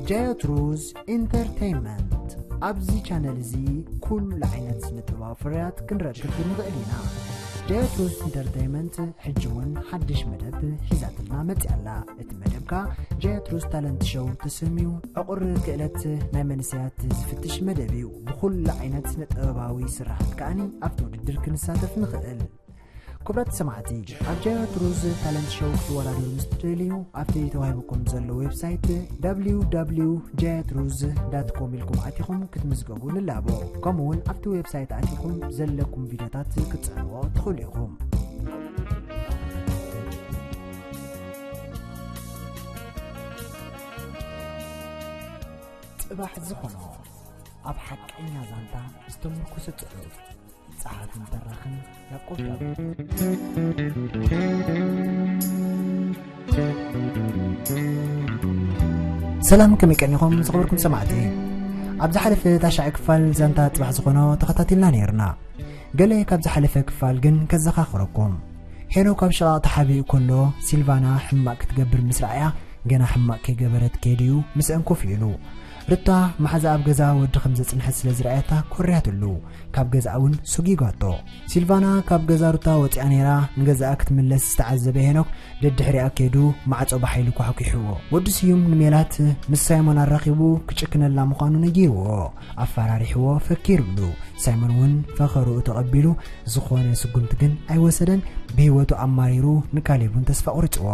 ጃዮት ሩዝ ኢንተርቴይንመንት። ኣብዚ ቻነል እዚ ኩሉ ዓይነት ስነ ጥበባዊ ፍርያት ክንረክብ ንኽእል ኢና። ጃዮት ሩዝ ኢንተርቴይንመንት ሕጂ እውን ሓድሽ መደብ ሒዛትልና መፅያ ኣላ። እቲ መደብ ከኣ ጃዮት ሩዝ ታለንት ሾው ተሰምዩ ዕቑር ክእለት ናይ መንእሰያት ዝፍትሽ መደብ እዩ። ብኹሉ ዓይነት ስነ ጥበባዊ ስራሓት ከኣኒ ኣብቲ ውድድር ክንሳተፍ ንኽእል። ክቡራት ሰማዕቲ፣ ኣብ ጃዮት ሩዝ ታለንት ሾው ክትወዳደሩ ምስ ትደልዩ፣ ኣብቲ ተዋሂቡኩም ዘሎ ዌብሳይት ደብሊው ደብሊው ደብሊው ጃዮት ሩዝ ዳት ኮም ኢልኩም ኣቲኹም ክትምዝገቡ ንላቦ። ከምኡ እውን ኣብቲ ዌብሳይት ኣቲኹም ዘለኩም ቪድዮታት ክትጽዕንዎ ትኽእሉ ኢኹም። ጽባሕ ዝኾኖ ኣብ ሓቀኛ ዛንታ ዝተመርኮሰ ጽሑፍ። ጸሓፍን ተራኽን ያዕቆብ ዳዊት። ሰላም፣ ከመይ ቀኒኹም ዝኸበርኩም ሰማዕቲ? ኣብ ዝሓለፈ ታሽዓይ ክፋል ዛንታ ጽባሕ ዝኾኖ ተኸታቲልና ነይርና። ገለ ካብ ዝሓለፈ ክፋል ግን ከዘኻኽረኩም። ሄኖክ ኣብ ሽቓቕ ተሓቢኡ ከሎ፣ ሲልቫና ሕማቕ ክትገብር ምስ ረኣያ፣ ገና ሕማቕ ከይገበረት ከይዱ እዩ ምስአን ኮፍ ኢሉ። ሩታ መሓዛ ኣብ ገዛ ወዲ ከም ዘጽንሐት ስለ ዝረኣየታ ኮርያትሉ፣ ካብ ገዛኣ እውን ሰጒጓቶ። ሲልቫና ካብ ገዛ ሩታ ወጺኣ ነይራ፣ ንገዛኣ ክትምለስ ዝተዓዘበ ሄኖክ ደድሕሪኣ ከይዱ ማዕጾ ብሓይሊ ኳሕኲሕዎ። ወዲ ስዩም ንሜላት ምስ ሳይሞን ኣራኺቡ ክጭክነላ ምዃኑ ነጊርዎ፣ ኣፈራሪሕዎ ፈኪሩሉ። ሳይሞን እውን ፈኸርኡ ተቐቢሉ፣ ዝኾነ ስጉምቲ ግን ኣይወሰደን፣ ብህይወቱ ኣማሪሩ ንካሌብ እውን ተስፋ ኣቑሪጽዎ።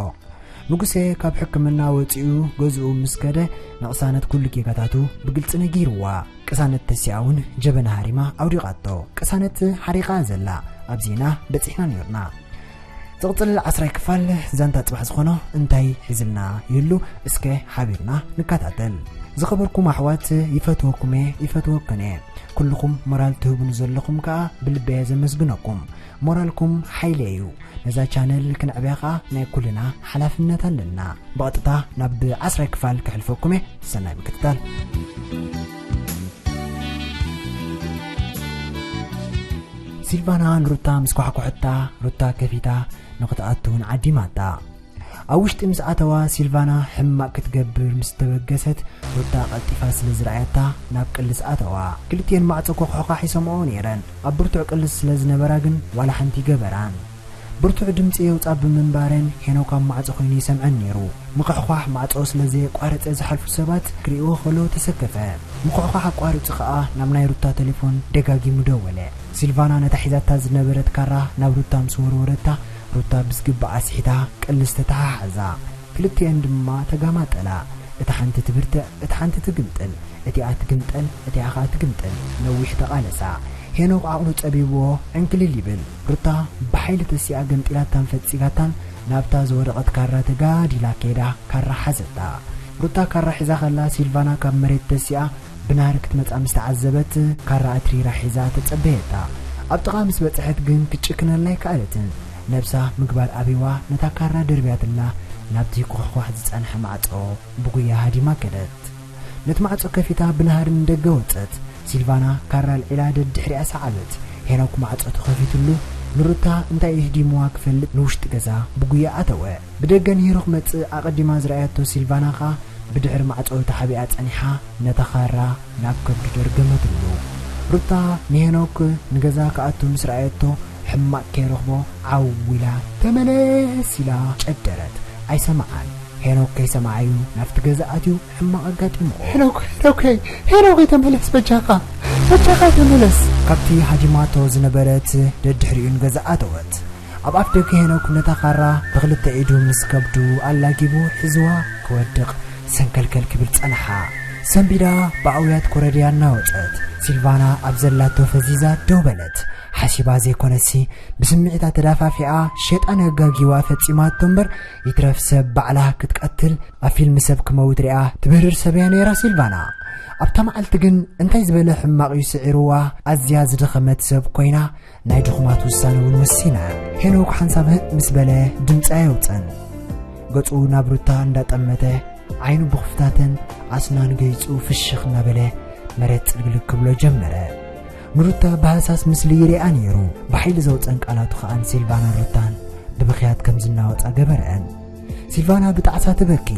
ንጉሴ ካብ ሕክምና ወጺኡ ገዝኡ ምስ ከደ፣ ንቅሳነት ኩሉ ጌጋታቱ ብግልጺ ነጊርዋ። ቅሳነት ተሲኣ እውን ጀበና ሃሪማ ኣውዲቓቶ። ቅሳነት ሓሪቓ ዘላ ኣብዚና በጺሕና ነይርና። ዝቕጽል ዓስራይ ክፋል ዛንታ ጽባሕ ዝኾኖ እንታይ ሒዝልና ይህሉ? እስከ ሓቢርና ንከታተል። ዝኸበርኩም ኣሕዋት፣ ይፈትወኩም እየ፣ ይፈትወክን እየ። ኩልኹም ሞራል ትህቡኒ ዘለኹም ከኣ ብልቢ እየ ዘመስግነኩም። ሞራልኩም ሓይሊ እዩ። ነዛ ቻነል ክንዕብያ ከኣ ናይ ኩልና ሓላፍነት ኣለና። ብቐጥታ ናብ ዓስራይ ክፋል ከሕልፈኩም እየ። ሰናይ ምክትታል። ሲልቫና ንሩታ ምስ ኳሕኩሐታ፣ ሩታ ከፊታ ንኽትኣቱ እውን ዓዲማታ። ኣብ ውሽጢ ምስ ኣተዋ፣ ሲልቫና ሕማቕ ክትገብር ምስ ተበገሰት፣ ሩታ ቀልጢፋ ስለ ዝረኣየታ ናብ ቅልስ ኣተዋ። ክልቲኤን ማዕጾ ኮኽሖኻ ይሰምዖ ነይረን። ኣብ ብርቱዕ ቅልስ ስለ ዝነበራ ግን ዋላ ሓንቲ ይገበራን። ብርቱዕ ድምጺ የውጻ ብምንባረን ሄኖክ ኣብ ማዕጾ ኮይኑ ይሰምዐን ነይሩ። ምኹሕኳሕ ማዕጾ ስለ ዘየቋረጸ ዝሓልፉ ሰባት ክርእይዎ ከለዉ ተሰከፈ። ምኹሕኳሕ ኣቋሪጹ ከኣ ናብ ናይ ሩታ ቴሌፎን ደጋጊሙ ደወለ። ሲልቫና ነታ ሒዛታ ዝነበረት ካራ ናብ ሩታ ምስ ወርወረታ፣ ሩታ ብዝግባእ ኣስሒታ ቅልስ ተተሓሓዛ። ክልቲኤን ድማ ተጋማጠላ። እታ ሓንቲ ትብርትዕ፣ እታ ሓንቲ ትግምጥል፣ እቲኣ ትግምጠል፣ እቲኣ ኸኣ ትግምጥል። ነዊሕ ተቓለሳ። ሄኖክ ዓቕሉ ጸቢብዎ ዕንክሊል ይብል። ሩታ ብሓይሊ ተሲኣ ገምጢላታን ፈጺጋታን ናብታ ዝወደቐት ካራ ተጋዲላ ከይዳ ካራ ሓዘታ። ሩታ ካራ ሒዛ ኸላ ሲልቫና ካብ መሬት ተሲኣ ብናህሪ ክትመጻ ምስ ተዓዘበት፣ ካራ ኣትሪራ ሒዛ ተጸበየታ። ኣብ ጥቓ ምስ በጽሐት ግን ክትጭክነላ ኣይከኣለትን። ነብሳ ምግባር ኣቢዋ ነታ ካራ ደርብያትላ ናብቲ ኩሕኳሕ ዝጸንሐ ማዕጾ ብጉያ ሃዲማ ከደት። ነቲ ማዕጾ ከፊታ ብናህሪ ንደገ ወጸት። ሲልቫና ካራ ኣልዒላ ደድሕሪኣ ሰዓበት። ሄኖክ ማዕጾ ተኸፊትሉ ንሩታ እንታይ ይህዲምዋ ክፈልጥ ንውሽጢ ገዛ ብጉያ ኣተወ። ብደገ ንሂሩ ክመጽእ ኣቐዲማ ዝረኣየቶ ሲልቫና ኸኣ ብድሕሪ ማዕጾ ተሓቢኣ ጸኒሓ ነታ ካራ ናብ ከብዱ ደርገመትሉ። ሩታ ንሄኖክ ንገዛ ክኣቱ ምስ ረኣየቶ ሕማቕ ከይረኽቦ ዓው ኢላ "ተመለስ!" ኢላ ጨደረት። ኣይሰምዓን። ሄኖክ ከይሰምዓ እዩ ናብቲ ገዛ ኣትዩ ሕማቕ ኣጋጢምዎ። "ሄኖክ፣ ሄኖከይ፣ ሄኖከይ ተመለስ በጃኻ፣ በጃኻ ተመለስ!" ካብቲ ሃዲማቶ ዝነበረት ደድሕሪኡ ንገዛ ኣተወት። ኣብ ኣፍ ደገ ሄኖክ ነታ ካራ ብኽልተ ኢዱ ምስ ከብዱ ኣላጊቡ ሒዝዋ ክወድቕ ሰንከልከል ክብል ጸንሓ። ሰንቢዳ ብኣውያት ኮረድያ እናወጸት፣ ሲልቫና ኣብ ዘላቶ ፈዚዛ ደው በለት። ሓሲባ ዘይኮነሲ፣ ብስምዒታ ተዳፋፊኣ፣ ሸጣን ኣጋጊዋ ፈጺማቶ እምበር፣ ይትረፍ ሰብ ባዕላ ክትቀትል፣ ኣብ ፊልም ሰብ ክመውት ሪኣ ትብህርር ሰብ እያ ነይራ ሲልቫና። ኣብታ መዓልቲ ግን እንታይ ዝበለ ሕማቕ እዩ ስዒርዋ፣ ኣዝያ ዝደኸመት ሰብ ኮይና፣ ናይ ድኹማት ውሳነ እውን ወሲና። ሄኖክ ሓንሳብ ህእ ምስ በለ ድምፂ ኣየውፅእን። ገፁ ናብ ሩታ እንዳጠመተ ዓይኑ ብኽፍታተን ኣስናን ገይፁ ፍሽኽ እናበለ መሬት ፅልግልግ ክብሎ ጀመረ። ንሩታ ብሃሳስ ምስሊ ይሪኣ ነይሩ። ብሓይሊ ዘውፀን ቃላቱ ኸኣ ንሲልቫናን ሩታን ብብኽያት ከም ዝናወፃ ገበረአን። ሲልቫና ብጣዕሳ ትበኪ።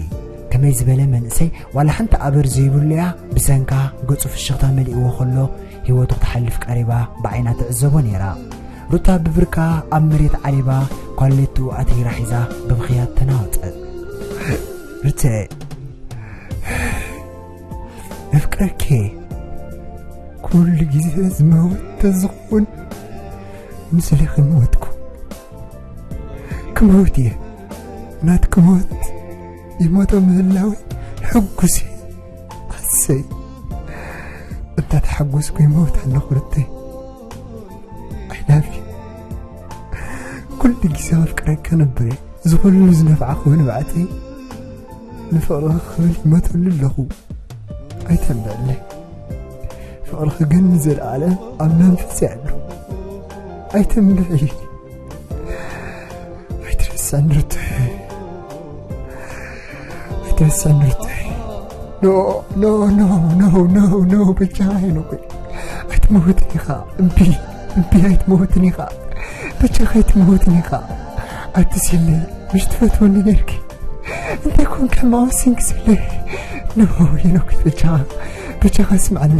ከመይ ዝበለ መንእሰይ ዋላ ሓንቲ ኣበር ዘይብሉ እያ። ብሰንካ ገጹ ፍሽኽታ መሊእዎ ከሎ ህይወቱ ክትሓልፍ ቀሪባ ብዓይና ትዕዘቦ ነይራ። ሩታ ብብርካ ኣብ መሬት ዓሊባ ኳሌትኡ ኣትሪራ ሒዛ ብብኽያት ተናወጸት። ርተ፣ የፍቅረኪ፣ ኩሉ ግዜ ዝመውት ተዝኸውን ምስለኺ ምወትኩ። ክመውት እየ፣ ናትኪ ሞት ይሞቶ ምህላወይ ሕጉስ እየ። ኣሰይ፣ እንታ ተሓጎስኩ ይመውት ኣለኹ ርተይ። I love you። ኩሉ ግዜ ከፍቅረካ ነብረ። ዝኹሉ ዝነፍዓኹ ንብዓተይ ንፍቕርኺ ክብል ይመተሉ ኣለኹ። ኣይተንብዕለይ። ፍቕርኺ ግን ንዘለኣለም ኣብ መንፈሰይ ኣሎ። ኣይተንብዒ። ኣይትረሳኒ ርቱሕ። ኣይትረሳኒ ርቱሕ። ኖ፣ ኖ፣ ኖ፣ ኖ፣ ኖ፣ ኖ፣ በጃኻ ሄኖክ። ኣይትመውትን ኢኻ። እምቢ፣ እምቢ፣ ኣይትመውትን ኢኻ። በጃኻ ኣይትመውትን ኢኻ። ኣትሲለይ፣ ምሽ ትፈትወኒ ነርኪ። እንታይ ኮንካ ማወሲንክ ስለ? ኖ፣ ሄኖክ፣ በጃኻ፣ በጃኻ ስምዓኒ።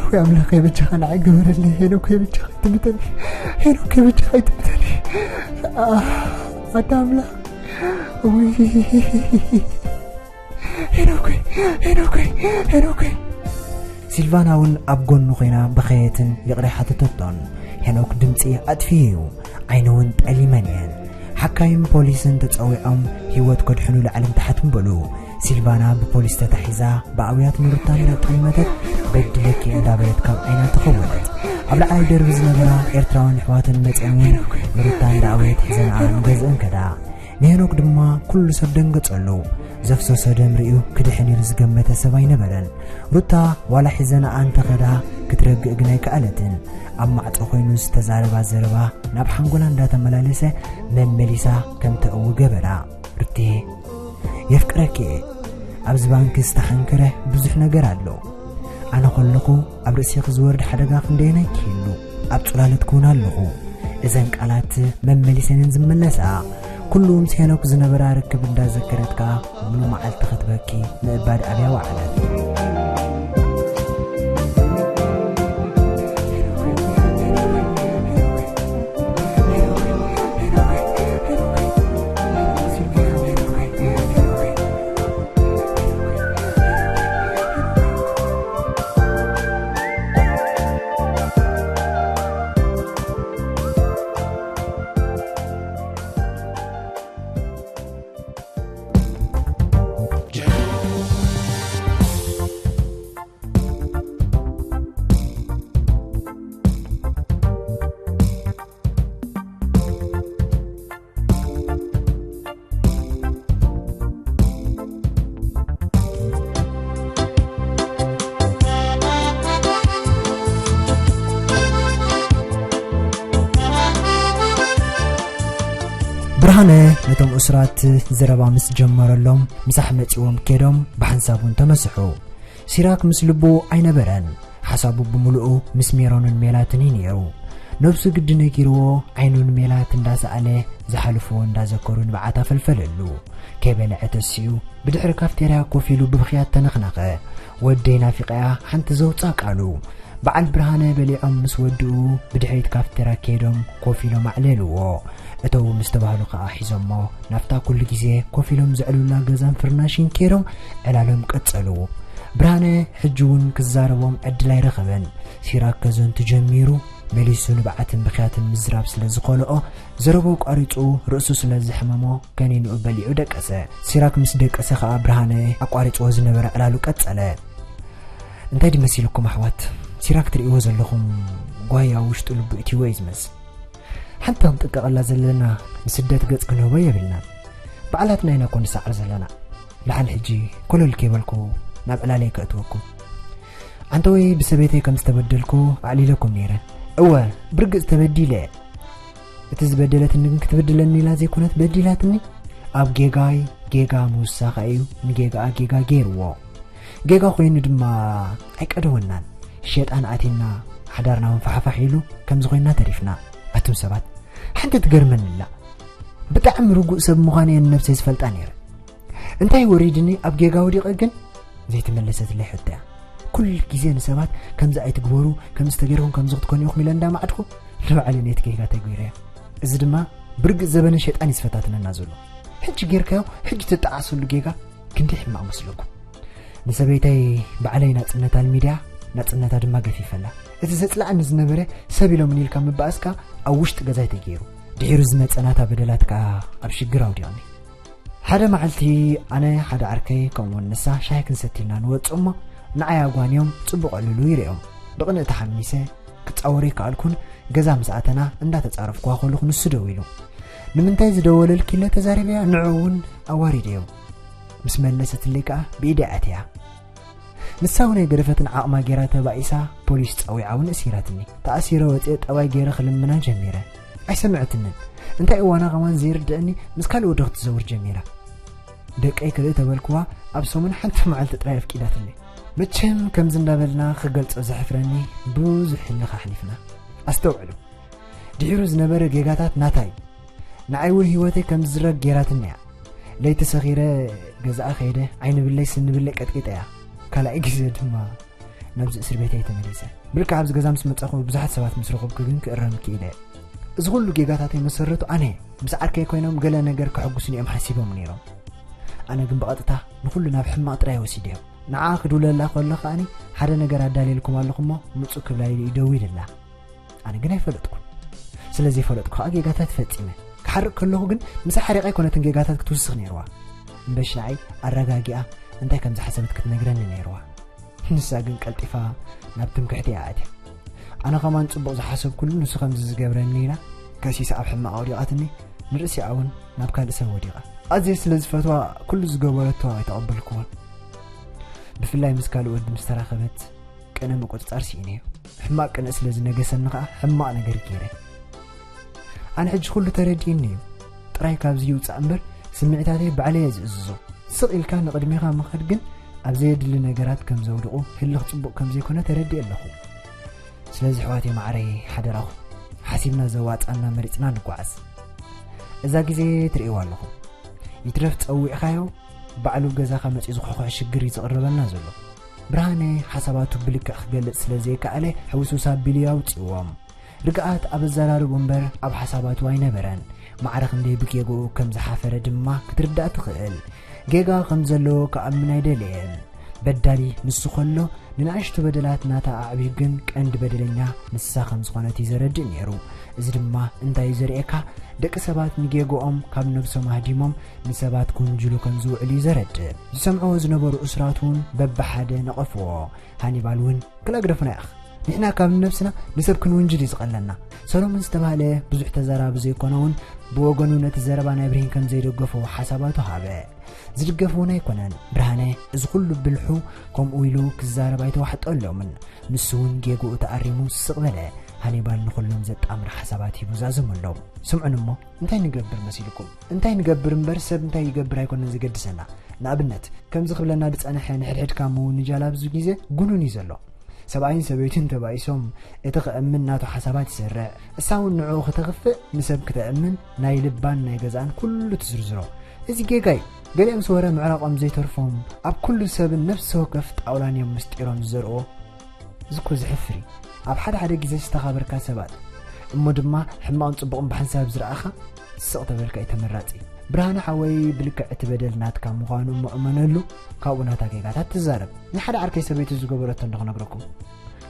ወይ ኣምላኸ፣ በጃኻ ንዓይ ግበረለይ። ሄኖክ፣ በጃኻ ኣይትምተኒ። ሄኖክ፣ በጃኻ ኣይትምተኒ። ኣ፣ ኣታ ኣምላኽ። ውይ። ሄኖክ፣ ሄኖክ፣ ሄኖክ። ሲልቫና እውን ኣብ ጎኑ ኮይና በኸየትን ይቕሬ ሓተተቶን። ሄኖክ ድምፂ ኣጥፊኡ እዩ። ዓይኑ እውን ጠሊመን እየን። ሓካይም ፖሊስን ተፀዊዖም ህይወት ከድሕኑ ላዕልን ታሕትን በሉ። ሲልቫና ብፖሊስ ተታሒዛ ብኣውያት ንሩታ እንዳጠመተት በድለኪ እንዳበለት ካብ ዓይና ተኸወለት። ኣብ ላዕላይ ደርቢ ዝነበራ ኤርትራውያን ኣሕዋተን መፅአን እውን ንሩታ እንዳኣወየት ሒዘንኣ ንገዝአን ከዳ። ንሄኖክ ድማ ኩሉ ሰብ ደንገጸሉ። ዘፍሰሶ ደም ርእዩ ክድሕን ኢሉ ዝገመተ ሰብ ኣይነበረን። ሩታ ዋላ ሒዘንኣ እንተኸዳ ክትረግእ ግን ኣይከኣለትን። ኣብ ማዕጾ ኮይኑ ዝተዛረባ ዘረባ ናብ ሓንጎላ እንዳተመላለሰ መመሊሳ ከም ተእዊ ገበራ። ሩቴ፣ የፍቅረኪ እየ። ኣብዚ ባንኪ ዝተሓንከረ ብዙሕ ነገር ኣሎ። ኣነ ከለኹ ኣብ ርእሲኺ ዝወርድ ሓደጋ ክንደየናይ ክህሉ ኣብ ጽላሎት ክውን ኣለኹ። እዘን ቃላት መመሊሰንን ዝመለሳ። ኩሉ ምስ ሄኖክ ዝነበራ ርክብ እንዳዘከረት ከኣ ሙሉ መዓልቲ ክትበኪ ምእባድ ኣብያ ወዓለት። ብርሃነ ነቶም እሱራት ዘረባ ምስ ጀመረሎም፣ ምሳሕ መጺዎም ኬዶም ብሓንሳብ እውን ተመስሑ። ሲራክ ምስ ልቡ ኣይነበረን። ሓሳቡ ብምሉኡ ምስ ሜሮንን ሜላትን እዩ ነይሩ። ነብሱ ግዲ ነጊርዎ፣ ዓይኑ ንሜላት እንዳሰኣለ፣ ዝሓልፍዎ እንዳዘከሩ ንብዓት ኣፈልፈለሉ። ከይበልዐ ተሲኡ፣ ብድሕሪ ካፍቴርያ ኮፍ ኢሉ ብብኽያት ተነኽነኸ። "ወደይ ናፊቐያ ሓንቲ ዘውጻ ቃሉ። በዓል ብርሃነ በሊዖም ምስ ወድኡ፣ ብድሕሪት ካፍቴርያ ከይዶም ኮፍ ኢሎም ኣዕለልዎ። እተው ምስ ተባህሉ ከኣ ሒዞሞ፣ ናብታ ኩሉ ግዜ ኮፍ ኢሎም ዘዕልሉላ ገዛን ፍርናሽን ከይዶም ዕላሎም ቀጸሉ። ብርሃነ ሕጂ እውን ክዛረቦም ዕድል ኣይረኸበን። ሲራክ ከዘንቱ ጀሚሩ፣ መሊሱ ንብዓትን ብኽያትን ምዝራብ ስለ ዝኾልኦ፣ ዘረባኡ ቋሪጹ፣ ርእሱ ስለ ዘሕመሞ፣ ከኒንኡ በሊዑ ደቀሰ። ሲራክ ምስ ደቀሰ ከኣ ብርሃነ ኣቋሪጽዎ ዝነበረ ዕላሉ ቀጸለ። እንታይ ድዩ መሲልኩም ኣሕዋት? ሲራክ ትርእይዎ ዘለኹም ጓያ ውሽጡ ልቡ እትይዎ እዩ ዝመስል። ሓንቲ ክንጥንቀቐላ ዘለና፣ ንስደት ገጽ ክንህቦ የብልናን። ባዕላትና ኢና እኮ ንሰዓር ዘለና። ደሓን ሕጂ ኮለል ከይበልኩ ናብ ዕላለይ ከእትወኩም። ኣንተ ወይ ብሰበይተይ ከም ዝተበደልኩ ኣዕሊለኩም ነይረ። እወ፣ ብርግጽ ተበዲለ። እቲ ዝበደለትኒ ግን ክትብድለኒ ኢላ ዘይኮነት በዲላትኒ። ኣብ ጌጋይ ጌጋ ምውሳኻ እዩ ንጌጋኣ ጌጋ ገይርዎ። ጌጋ ኮይኑ ድማ ኣይቀደወናን። ሸጣን ኣቲና፣ ሓዳርና እውን ፋሕፋሕ ኢሉ ከምዚ ኮይና ተሪፍና። ኣቱም ሰባት፣ ሓንቲ ትገርመኒ ኣላ። ብጣዕሚ ርጉእ ሰብ ምዃነየ ንነብሰይ ዝፈልጣ ነይረ። እንታይ ወሪድኒ ኣብ ጌጋ ወዲቐ ግን ዘይተመለሰትለይ ሕቶ እያ። ኩል ግዜ ንሰባት ከምዚ ኣይትግበሩ፣ ከምዚ ተገይርኩም ከምዚ ክትኮኑ ኢኹም ኢለ እንዳማዕድኩ ንባዕለይ ነቲ ጌጋ ተግቢረ እየ። እዚ ድማ ብርግጽ ዘበነ ሸይጣን እዩ ዝፈታትነና ዘሎ። ሕጂ ጌርካዮ ሕጂ ትጠዓሰሉ ጌጋ ክንደይ ሕማቕ መስለኩም። ንሰበይተይ ባዕለይ ናጽነት ኣልሚድያ፣ ናጽነታ ድማ ገፊፈላ። እቲ ዘጽልኣኒ ዝነበረ ሰብ ኢሎም ንኢልካ ምባኣስካ ኣብ ውሽጢ ገዛይ ተገይሩ። ድሒሩ ዝመጸ ናታ በደላት ከኣ ኣብ ሽግር ኣውዲቕኒ። ሓደ መዓልቲ ኣነ ሓደ ዓርከይ ከምኡውን ንሳ ሻሂ ክንሰቲ ኢልና ንወጽእ እሞ ንዓይ ኣጓንዮም ጽቡቕ ዕልሉ ይርእዮም። ብቕንእ ተሓሚሰ ክጻወር ኣይከኣልኩን። ገዛ ምስ ኣተና እንዳተጻረፍኩዋ ከለኹ ንሱ ደዊሉ። ንምንታይ ዝደወለልኪ ኢለ ተዛሪበያ ንዕኡ እውን ኣዋሪደዮ። ምስ መለሰትለይ ከኣ ብኢደይ ኣትያ። ንሳ እውን ኣይገደፈትን ዓቕማ ጌራ ተባኢሳ ፖሊስ ጸዊዓ እውን እሲራትኒ። ተኣሲረ ወጺኤ ጠባይ ጌረ ክልምና ጀሚረ። ኣይሰምዐትንን። እንታይ እዋና ከማን ዘይርድአኒ ምስ ካልእ ወዲ ክትዘውር ጀሚራ። ደቀይ ክርኢ ተበልክዋ ኣብ ሰሙን ሓንቲ መዓልቲ ጥራይ ኣፍቂዳትለይ። መቸም ከምዚ እንዳበልና ክገልጾ ዘሕፍረኒ ብዙሕ ህልኽ ኣሕሊፍና። ኣስተውዕሉ። ድሒሩ ዝነበረ ጌጋታት ናታይ። ንዓይ እውን ህይወተይ ከም ዝዝረግ ጌራትኒ እያ። ለይቲ ሰኺረ ገዛኣ ከይደ ዓይኒ ብለይ ስኒ ብለይ ቀጥቂጠያ። ካልኣይ ግዜ ድማ ናብዚ እስር ቤተይ ተመሊሰ። ብልክዕ ኣብዚ ገዛ ምስ መጻኹ ብዙሓት ሰባት ምስ ረኸብኩ ግን ክእረም ክኢለ። እዚ ኩሉ ጌጋታተይ መሰረቱ ኣነ እየ። ምስ ዓርከይ ኮይኖም ገለ ነገር ከሐጉሱኒ እዮም ሓሲቦም ነይሮም። ኣነ ግን ብቐጥታ ንኹሉ ናብ ሕማቕ ጥራይ ወሲደዮ። ንዓ ክድውለላ ከሎ ከኣኒ ሓደ ነገር ኣዳልየልኩም ኣለኹ እሞ ምጹ ክብላ ኢሉ እዩ ደዊልላ። ኣነ ግን ኣይፈለጥኩን። ስለ ዘይፈለጥኩ ከኣ ጌጋታት ፈጺመ። ክሓርቕ ከለኹ ግን ምሳ ሓሪቐ ኣይኮነትን ጌጋታት ክትውስኽ ነይርዋ። እምበሽ ንዓይ ኣረጋጊኣ እንታይ ከም ዝሓሰበት ክትነግረኒ ነይርዋ። ንሳ ግን ቀልጢፋ ናብ ትምክሕቲ እያ ኣትያ። ኣነ ኸማን ጽቡቕ ዝሓሰብኩሉ ንሱ ከምዚ ዝገብረኒ ኢላ ከሲሳ ኣብ ሕማቕ ኣውዲቓትኒ። ንርእሲኣ እውን ናብ ካልእ ሰብ ወዲቓ። ኣዝየ ስለ ዝፈትዋ ኩሉ ዝገበረቶ ኣይተቐበልኩዎን። ብፍላይ ምስ ካልእ ወዲ ምስ ተራኸበት ቅነ ምቁጽጻር ስኢነዮ። ሕማቕ ቅነ ስለ ዝነገሰኒ ኸኣ ሕማቕ ነገር ገይረ። ኣነ ሕጂ ኩሉ ተረዲእኒ እዩ። ጥራይ ካብዚ ይውጻእ እምበር ስምዒታተይ ባዕለይ እየ ዝእዝዞ። ስቕ ኢልካ ንቕድሜኻ ምኻድ ግን ኣብ ዘየድሊ ነገራት ከም ዘውድቑ ህልኽ ጽቡቕ ከም ዘይኮነ ተረዲእ ኣለኹ። ስለዚ ኣሕዋተይ ማዕረይ ሓደራኹም ሓሲብና ዘዋጻና መሪጽና ንጓዓዝ። እዛ ግዜ ትርእይዋ ኣለኹም። ይትረፍ ጸዊዕኻዮ ባዕሉ ገዛኻ መጺኡ ዝኹሕኩሕ ሽግር እዩ ዝቕርበልና ዘሎ። ብርሃነ ሓሳባቱ ብልክዕ ክገልጽ ስለ ዘይከኣለ ሕውስውስ ኣቢሉ እዩ ኣውጺእዎም። ርግኣት ኣብ ኣዘራርብኡ እምበር ኣብ ሓሳባቱ ኣይነበረን። ማዕረ ክንደይ ብጌግኡ ከም ዝሓፈረ ድማ ክትርዳእ ትኽእል። ጌጋ ከም ዘለዎ ክኣምን ኣይደለየን። በዳሊ ንሱ ከሎ ንንኣሽቱ በደላት ናታ ኣዕብዩ ግን ቀንዲ በደለኛ ንሳ ከም ዝኾነት እዩ ዘረድእ ነይሩ። እዚ ድማ እንታይ እዩ ዘርእየካ? ደቂ ሰባት ንጌግኦም ካብ ነብሶም ኣህዲሞም ንሰባት ክውንጅሉ ከም ዝውዕሉ እዩ ዘረድእ። ዝሰምዕዎ ዝነበሩ እሱራት እውን በብሓደ ነቐፍዎ። ሃኒባል እውን ክላ ግደፉና ያኽ ንሕና ካብ ነብስና ንሰብ ክንውንጅል እዩ ዝቐለና። ሰሎሞን ዝተባህለ ብዙሕ ተዛራቢ ዘይኮነ እውን ብወገኑ ነቲ ዘረባ ናይ ብርሂን ከም ዘይደገፎ ሓሳባቱ ሃበ። ዝድገፍ እውን ኣይኮነን። ብርሃነ እዚ ኩሉ ብልሑ ከምኡ ኢሉ ክዛረብ ኣይተዋሕጠሎምን። ንሱ እውን ጌግኡ ተኣሪሙ ስቕ በለ። ሃኒባል ንኹሎም ዘጣምር ሓሳባት ሂቡ ዛዘመሎም። ስምዑኒ እሞ እንታይ ንገብር መሲልኩም? እንታይ ንገብር እምበር ሰብ እንታይ ይገብር ኣይኮነን ዝገድሰና። ንኣብነት ከምዚ ክብለና ዝጸንሐ ንሕድሕድካ ምውንጃል ኣብዚ ግዜ ጉኑን እዩ ዘሎ። ሰብኣይን ሰበይትን ተባኢሶም እቲ ክእምን ናቱ ሓሳባት ይሰርዕ። እሳ እውን ንዕኡ ክተኽፍእ ንሰብ ክተእምን ናይ ልባን ናይ ገዛን ኩሉ ትዝርዝሮ። እዚ ጌጋ እዩ። ገሊኦም ዝወረ ምዕራቖም ዘይተርፎም ኣብ ኩሉ ሰብን ነፍሲ ወከፍ ጣውላን እዮም ምስጢሮም ዝዘርእዎ። እዚ እኮ ዘሕፍር እዩ። ኣብ ሓደ ሓደ ግዜ ዝተኻበርካ ሰባት እሞ ድማ ሕማቕን ጽቡቕን ብሓንሳብ ዝረኣኻ ስቕ ተበልካ እዩ ተመራጺ። ብርሃነ ሓወይ ብልክዕ እቲ በደል ናትካ ምዃኑ እሞ እመነሉ። ካብኡ ናታ ጌጋታት ትዛረብ። ንሓደ ዓርከይ ሰበይቱ ዝገበረቶ እንዶ ክነግረኩም።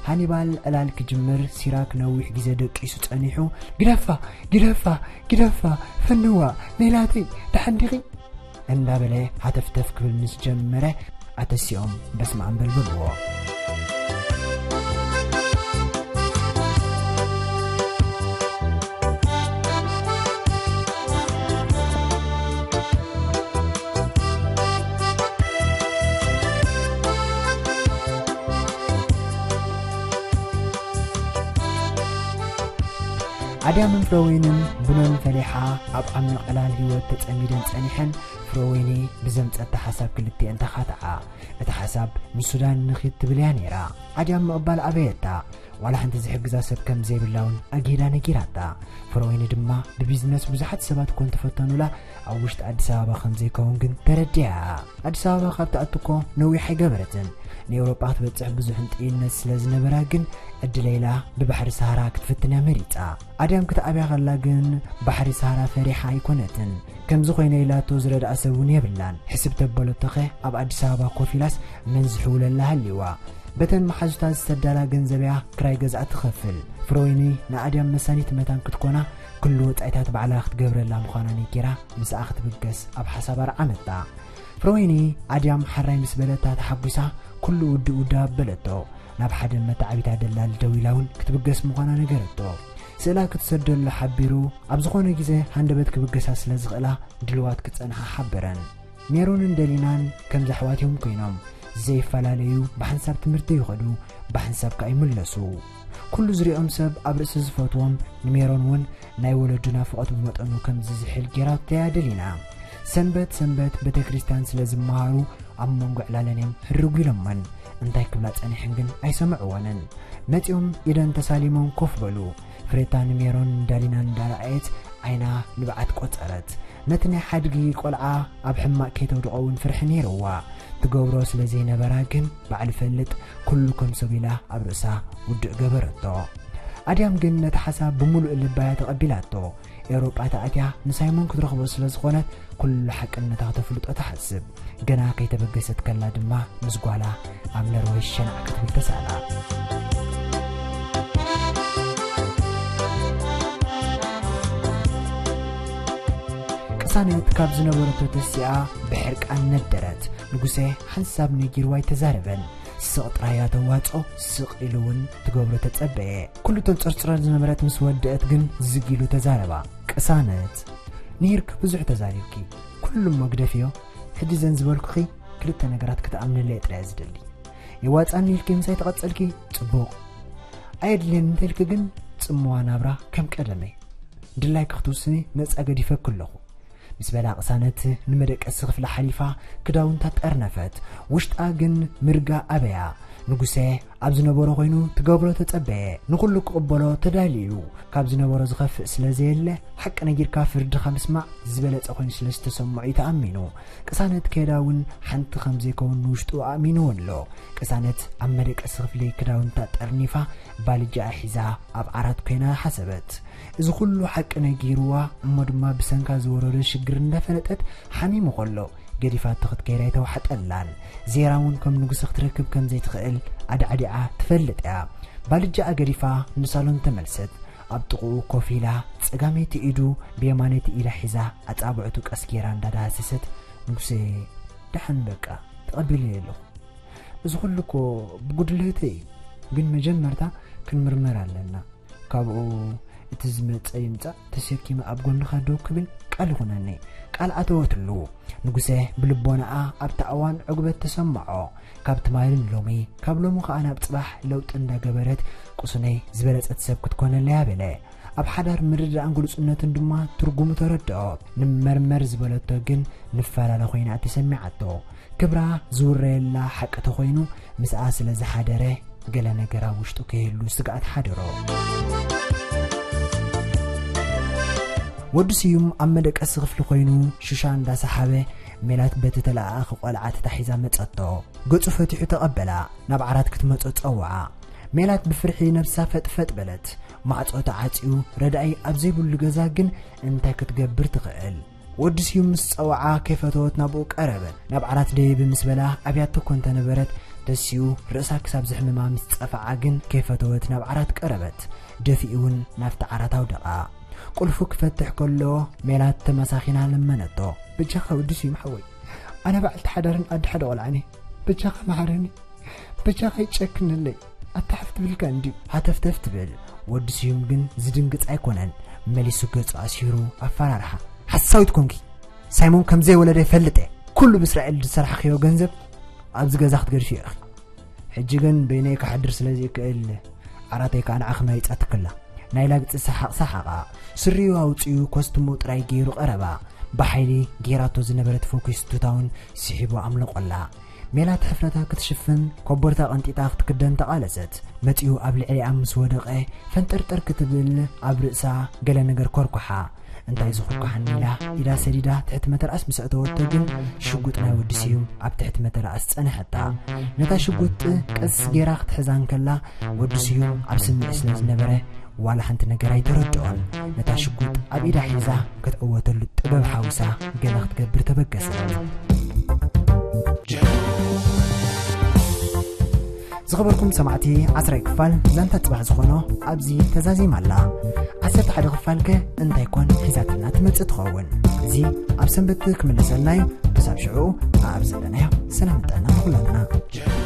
ሃኒባል ዕላል ክጅምር ሲራክ ነዊሕ ግዜ ደቂሱ ጸኒሑ ግደፋ ግደፋ ግደፋ ፈንዋ ሜላተይ ደሓን ዲኺ እንዳበለ ሃተፍተፍ ክብል ምስ ጀመረ ኣተሲኦም በስመ ኣም በል በልዎ። ኣድያምን ፍረወይንን ብኖን ፈሊሓ ኣብ ዓሚቕ ዕላል ህይወት ተጸሚደን ጸኒሐን። ፍረወይኒ ብዘምጸታ ሓሳብ ክልቲኤን ተኻትዓ። እቲ ሓሳብ ንሱዳን ንኺድ ትብል እያ ነይራ። ኣድያም ምቕባል ኣበየታ። ዋላ ሓንቲ ዝሕግዛ ሰብ ከም ዘይብላ እውን ኣግሂዳ ነጊራታ። ፍሮወይኒ ድማ ብቢዝነስ ብዙሓት ሰባት እኮ እንተፈተኑላ፣ ኣብ ውሽጢ ኣዲስ ኣበባ ከም ዘይከውን ግን ተረዲኣ። ኣዲስ ኣበባ ካብ ትኣቱ እኮ ነዊሕ ኣይገበረትን። ንኤውሮጳ ክትበጽሕ ብዙሕ እንጥይነት ስለ ዝነበራ ግን ዕድለይ ኢላ ብባሕሪ ሰሃራ ክትፍትንያ መሪጻ። ኣድያም ክትኣብያ ከላ ግን ባሕሪ ሰሃራ ፈሪሓ ኣይኮነትን። ከምዚ ኮይነ ኢላቶ ዝረድኣ ሰብ እውን የብላን። ሕስብ ተበለቶኸ ኣብ ኣዲስ ኣበባ ኮፍ ኢላስ መን ዝሕውለላ ሃልይዋ? በተን መሓዙታ ዝተዳላ ገንዘብያ ክራይ ገዝኣ ትኸፍል። ፍሮይኒ ንኣድያም መሳኒት መታን ክትኮና፣ ኩሉ ወጻኢታት ባዕላ ክትገብረላ ምዃና ነጊራ፣ ምስኣ ክትብገስ ኣብ ሓሳብ ኣርዓመታ። ፍሮይኒ ኣድያም ሓራይ ምስ በለታ ተሓጒሳ፣ ኩሉ ውድእ ውድእ ኣበለቶ። ናብ ሓደ መታዕቢታ ደላል ደዊላ እውን ክትብገስ ምዃና ነገረቶ። ስእላ ክትሰደሉ ሓቢሩ፣ ኣብ ዝኾነ ግዜ ሃንደበት ክብገሳ ስለ ዝኽእላ፣ ድልዋት ክጸንሓ ሓበረን። ሜሮንን ደሊናን ከምዚ ኣሕዋት እዮም ኮይኖም፣ ዘይፈላለዩ፣ ብሓንሳብ ትምህርቲ ይኸዱ፣ ብሓንሳብ ከኣ ይምለሱ። ኩሉ ዝሪኦም ሰብ ኣብ ርእሲ ዝፈትዎም፣ ንሜሮን እውን ናይ ወለዱ ናፍቖት ብመጠኑ ከም ዝዝሕል ጌራቶ እያ ደሊና። ሰንበት ሰንበት ቤተ ክርስቲያን ስለ ዝመሃሩ፣ ኣብ መንጎ ዕላለን እዮም ህርጉ ኢሎመን። እንታይ ክብላ ጸኒሐን ግን ኣይሰምዕወንን። መጺኦም ኢደን ተሳሊሞም ኮፍ በሉ። ፍሬታ ንሜሮን ንዳሊናን እንዳረኣየት ዓይና ንብዓት ቆጸረት። ነቲ ናይ ሓድጊ ቆልዓ ኣብ ሕማቕ ከይተውድቖ እውን ፍርሒ ነይርዋ። ትገብሮ ስለ ዘይነበራ ግን ባዕሉ ፈልጥ ኩሉ ከም ሰብ ኢላ ኣብ ርእሳ ውድእ ገበረቶ። ኣድያም ግን ነቲ ሓሳብ ብምሉእ ልባያ ተቐቢላቶ። ኤውሮጳ ተኣትያ ንሳይሞን ክትረኽቦ ስለ ዝኾነት ኩሉ ሓቅነታ ከተፍልጦ ትሓስብ። ገና ከይተበገሰት ከላ ድማ ምስ ጓላ ኣብ ነርወይ ሸናዕ ክትብል ተሳእላ። ቅሳነት ካብ ዝነበረቶ ተሲኣ ብሕርቃን ነደረት። ንጉሴ ሓንሳብ ነጊርዋ ኣይተዛረበን። ስቕ ጥራይ እያ ተዋጾ፣ ስቕ ኢሉ እውን ትገብሮ ተጸበየ። ኩሉ ተንጸርጽረን ዝነበረት ምስ ወደአት ግን ዝግ ኢሉ ተዛረባ። ቅሳነት፣ ነይርኪ ብዙሕ ተዛሪብኪ፣ ኩሉ እሞ ግደፍዮ። ሕጂ ዘን ዝበልኩኺ ክልተ ነገራት ክትኣምንለይ ጥራይ እየ ዝደሊ። የዋጻኒ ኢልኪ ምሳይ ተቐጸልኪ ጽቡቕ፣ ኣየድልየኒ እንተልኪ ግን ጽምዋ ናብራ ከም ቀደመይ። ድላይኪ ክትውስኒ ነጻ ገዲፈኪ ኣለኹ። ምስ በላ ቅሳነት ንመደቀሲ ክፍሊ ሓሊፋ ክዳውንታ ጠርነፈት። ውሽጣ ግን ምርጋ ኣበያ። ንጉሴ ኣብ ዝነበሮ ኮይኑ ትገብሮ ተጸበየ። ንኹሉ ክቕበሎ ተዳልዩ እዩ። ካብ ዝነበሮ ዝኸፍእ ስለ ዘየለ፣ ሓቂ ነጊርካ ፍርድኻ ምስማዕ ዝበለጸ ኮይኑ ስለ ዝተሰምዖ እዩ ተኣሚኑ። ቅሳነት ከይዳ እውን ሓንቲ ከም ዘይከውን ንውሽጡ ኣእሚንዎ ኣሎ። ቅሳነት ኣብ መደቀሲ ክፍሊ ክዳውንታ ጠርኒፋ ባልጃኣ ሒዛ ኣብ ዓራት ኮይና ሓሰበት። እዚ ኩሉ ሓቂ ነጊርዋ እሞ ድማ ብሰንካ ዝወረዶ ሽግር እንዳፈለጠት ሓሚሙ ከሎ ገዲፋቶ ክትከይድ ኣይተዋሕጠላን። ዜራ እውን ከም ንጉሰ ክትረክብ ከም ዘይትኽእል ኣዳዕዲዓ ትፈልጥ እያ። ባልጃኣ ገዲፋ ንሳሎን ተመልሰት። ኣብ ጥቕኡ ኮፍ ኢላ ጸጋመይቲ ኢዱ ብየማነይቲ ኢዳ ሒዛ ኣጻብዕቱ ቀስ ጌራ እንዳዳሃሰሰት፣ ንጉሴ፣ ደሓን በቃ ተቐቢለዮ ኣለኹ። እዚ ኩሉ እኮ ብጉድለተይ እዩ፣ ግን መጀመርታ ክንምርመር ኣለና። ካብኡ እቲ ዝመጸ ይምጻእ ተሰኪመ ኣብ ጎንኻ ደው ክብል ቃል ይኹነኒ። ቃል ኣተወትሉ። ንጉሰ ብልቦናኣ ኣብቲ እዋን ዕጉበት ተሰምዖ። ካብ ትማልን ሎሚ፣ ካብ ሎሚ ኸኣ ናብ ጽባሕ ለውጢ እንዳገበረት ቁስነይ ዝበለጸት ሰብ ክትኮነለይ ኣበለ። ኣብ ሓዳር ምርድዳእን ግሉጽነትን ድማ ትርጉሙ ተረድኦ። ንመርመር ዝበለቶ ግን ንፈላለ ኮይና ተሰሚዓቶ። ክብራ ዝውረየላ ሓቂ ተኾይኑ ምስኣ ስለ ዝሓደረ ገለ ነገር ኣብ ውሽጡ ከይህሉ ስግኣት ሓደሮ። ወዲ ስዩም ኣብ መደቀሲ ክፍሊ ኮይኑ ሽሻ እንዳሰሓበ ሜላት በቲ ተለኣኣኺ ቆልዓ ተታሒዛ መጸቶ። ገጹ ፈቲሑ ተቐበላ። ናብ ዓራት ክትመጾ ጸውዓ። ሜላት ብፍርሒ ነብሳ ፈጥፈጥ በለት። ማዕጾ ተዓጽዩ ረዳኢ ኣብ ዘይብሉ ገዛ ግን እንታይ ክትገብር ትኽእል? ወዲ ስዩም ምስ ጸውዓ ከይፈተወት ናብኡ ቀረበት። ናብ ዓራት ደይብ ምስ በላ ኣብያቶ እኮ እንተነበረት ተሲኡ ርእሳ ክሳብ ዘሕምማ ምስ ጸፍዓ ግን ከይፈተወት ናብ ዓራት ቀረበት። ደፊኡ እውን ናብቲ ዓራት ኣውደቓ። ቁልፉ ክፈትሕ ከሎ ሜላት ተመሳኺና ለመነቶ። በጃኻ ወዲ ስዩም ሓወይ፣ ኣነ በዓልቲ ሓዳርን ኣደ ሓደ ቆልዓን እየ። በጃኻ መሓረኒ። በጃኻ ይጨክነለይ። ኣታ ሓፍ ትብልካ እንድዩ። ሃተፍተፍ ትብል። ወዲ ስዩም ግን ዝድንግጽ ኣይኮነን። መሊሱ ገጹ ኣሲሩ ኣፈራርሓ። ሓሳዊት ኮንኪ። ሳይሞን ከም ዘይወለደ ይፈልጥ እየ። ኩሉ ብእስራኤል ዝሰራሕኽዮ ገንዘብ ኣብዚ ገዛ ክትገድፍዮ ኢኺ። ሕጂ ግን በይነይ ክሓድር ስለ ዘይክእል ዓራተይ ከኣ ንዓኺ መሪጻትክላ። ናይ ላግጺ ሰሓቕ ሰሓቓ። ስሪኡ ኣውጺኡ ኮስትሞ ጥራይ ገይሩ ቀረባ። ብሓይሊ ጌራቶ ዝነበረት ፎኪስ ቱታውን ስሒቡ ኣምለቆላ። ሜላት ሕፍረታ ክትሽፍን ኮቦርታ ቀንጢጣ ክትክደን ተቓለሰት። መጺኡ ኣብ ልዕሊኣ ምስ ወደቐ ፈንጠርጠር ክትብል ኣብ ርእሳ ገለ ነገር ኮርኩሓ። እንታይ ዝኹርኩሓኒ ኢላ ኢዳ ሰዲዳ ትሕቲ መተርኣስ ምስ ኣእተወቶ ግን ሽጉጥ ናይ ወዲ ስዩም ኣብ ትሕቲ መተርኣስ ጸንሐታ። ነታ ሽጉጥ ቀስ ጌራ ክትሕዛ እንከላ ወዲ ስዩም ኣብ ስምዒት ስለ ዝነበረ ዋላ ሓንቲ ነገር ኣይተረድኦን። ነታ ሽጉጥ ኣብ ኢዳ ሒዛ ክትዕወተሉ ጥበብ ሓዊሳ ገለ ክትገብር ተበገሰት። ዝኸበርኩም ሰማዕቲ፣ ዓስራይ ክፋል ዛንታ ጽባሕ ዝኾኖ ኣብዚ ተዛዚማ ኣላ። ዓሰርተ ሓደ ክፋል ከ እንታይ ኮን ሒዛትና ትመጽእ ትኸውን? እዚ ኣብ ሰንበት ክምለሰልና እዩ። ክሳብ ሽዑ ኣብ ዘለናዮ ሰላም ጥዕና ንኹላትና።